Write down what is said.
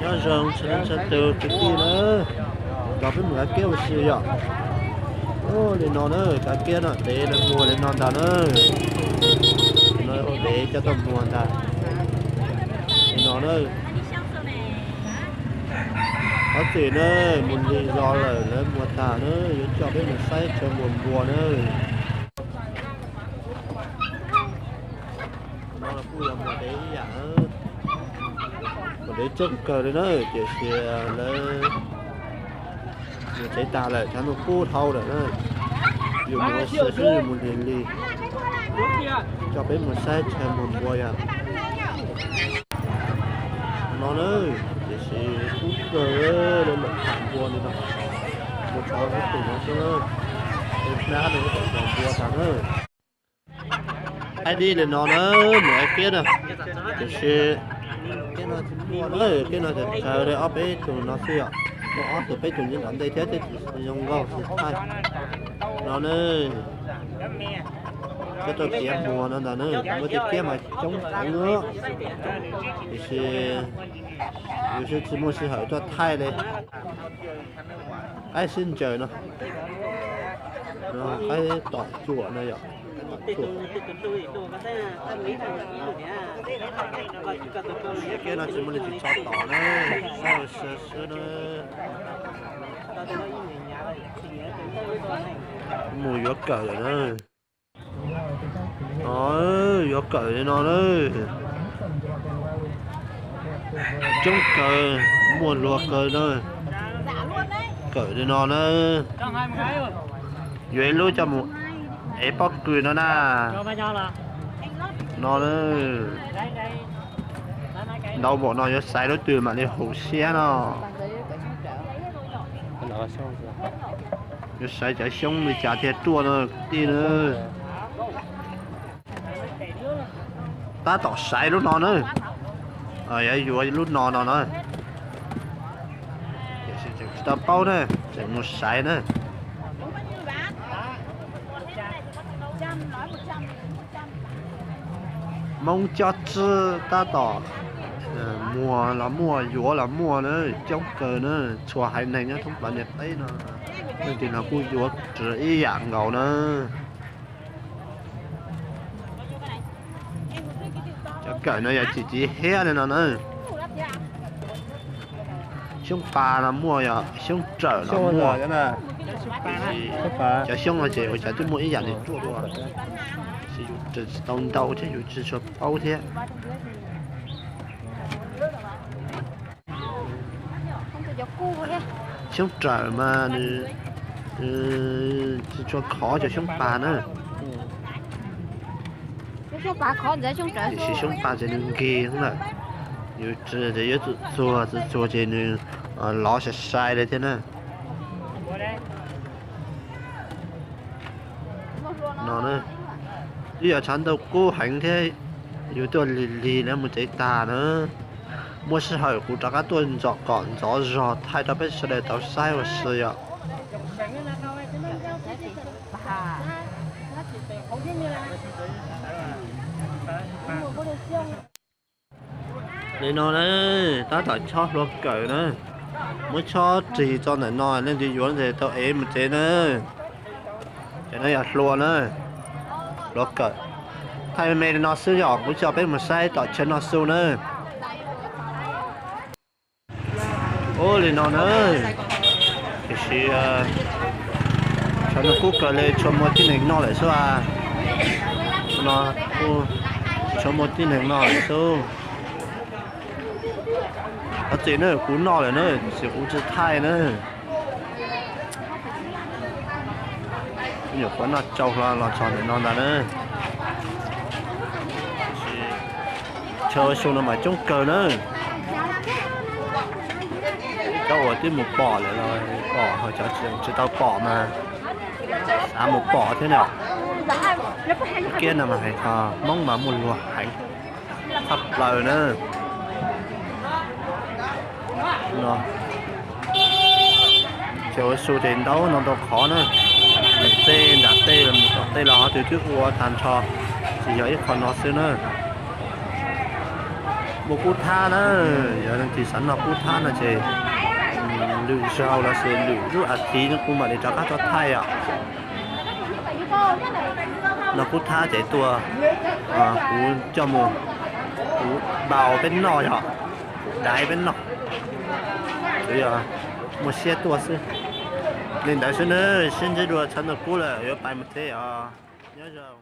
Nyob zoo txhua leej txhua tus kwv tij na, nrog peb mus kav kiab ua si yom. Li no na, kav kiab no dev lawv muag li no ntag na. No ua dev coj tuaj muag ntag. Li no na, ob txwm na, mus lig zos lawm lawv muag tag na, yuav coj peb mus saib chaw muag npua na. No los kuj yog muag dev ib yam, muag dev coob kawg li na, tiam sis lawv mus tsev tag lawm, tshav ntuj kub dhau lawm na. Yus mus ua si xwb, yus mus lig lig, coj peb mus saib chaw muag npua yom. No na, tiam sis kub kawg, lawv lawm tham npua li no, mus thov peb tus no xwb, hnab no kom npua tag na. Aib dib li no na, mus aib kiab na, tiam sis kiab no txawv li ob peb tug no xwb yom, muaj ob tug peb tug nyob tom ntej thiab, twb tsis zoo nkauj tsis thaij no na. Koj tuaj kiab muag no ntag na, muaj tej kiab mas coob heev, tiam sis yus tsis muaj sij hawm tuaj thaij li. Qaib sib ntsaws no, qaib tom cuam no yom, qaib tom cuam. Kiab no tsis muaj li tsis tso tom na, saib ua si xwb na. Mus yuav kawm lawm na. Yuav kawm li no na. Coob kawg, muaj luag kawg na. Kawm li no na. Yuav ib lub coj mus ev pob kws no na. No na. Ntau npaum no yuav xaiv lub twg mam li haum siab no. Yuav xaiv cov xyoob li cas thiaj ruaj no kwv tij na. Tab tom xaiv lub no na. Yuav yuav lub no no na. Tiam sis tseem tsis tau paub na, tseem mus xaiv na. Moob cob tswb tab tom muag los muaj, yuav los muaj na, coob kawg na, txhua haiv neeg nyob thoob plaws ntiaj teb no leej twg los kuj yuav ib yam nkaus na. Cov kawm no yog tsis txiv hiab li no na. Xyoob pas los muaj, yog xyoob rawm los muaj. Cov xyoob no ces ua cas twb muaj ib yam li ruaj dua, tab sis yus tsis tau ntau thiab yus tsis tshua paub thiab. Xyoob rawm mas nws tsis tshua khov cov xyoob pas na. Tiam sis xyoob pas ces nws nkig lawm, yus tsis tau yuav txuag txuag ces nws lov sai sai li thiab na. No, twb yog tshav ntuj kub heev thiab, yus tuaj lig lig lawv mus tsev tag na. Muaj sij hawm kuv rov qab tuaj kom ntxov zog thaij rau peb sawv daws tau saib ua si yom. Li no na, tab tom chob hlua kawm na, muab chob rig txog ntawm no, leej twg yuav ntawd tau ev mus tsev na. Cov no yog hlua na, hlua kawm. Thaij me me li no xwb yom, kuv coj peb mus saib tom chaw noj su na. Ua li no na, tiam sis tshav ntuj kub kawg li, tsis muaj tib neeg noj lawm xwb. No kuj tsis muaj tib neeg noj lawm xwb. Thov txim na, kuv noj lawm na, tiam sis kuv tsis thaij na. Nyuam qhuav noj tsau hlo los txog ntawm no ntag na. Chaw ua su no mas coob kawg na. Cov uas twb mus pom lawm los pom, ho cov tsis tau pom mas xav mus pom thiab na. Kiab no mas hais txog Hmoob mas muaj luag heev tshaj plaws na. Chaw ua su ces ntau no ntau qhov na, tej nram tej los mus tom tej los ho twb twb ua tag nrho, tsis yog ib qho no xwb na. Mus kub thab na, yog leej twg xav noj kub thab no ces lwm zaug los sis lwm lub as thiv no kuv mam li rov qab tuaj thaij os. Noj kub thab ces tuaj, kuv coj mus, kuv npau peb noj, yog daiv peb noj, tsuas yog muaj siab tuaj xwb. Li ntawd xwb nawb, sib ntsib dua tshav ntuj kub lawm yuav pais mus thiab os. Nyob zoo.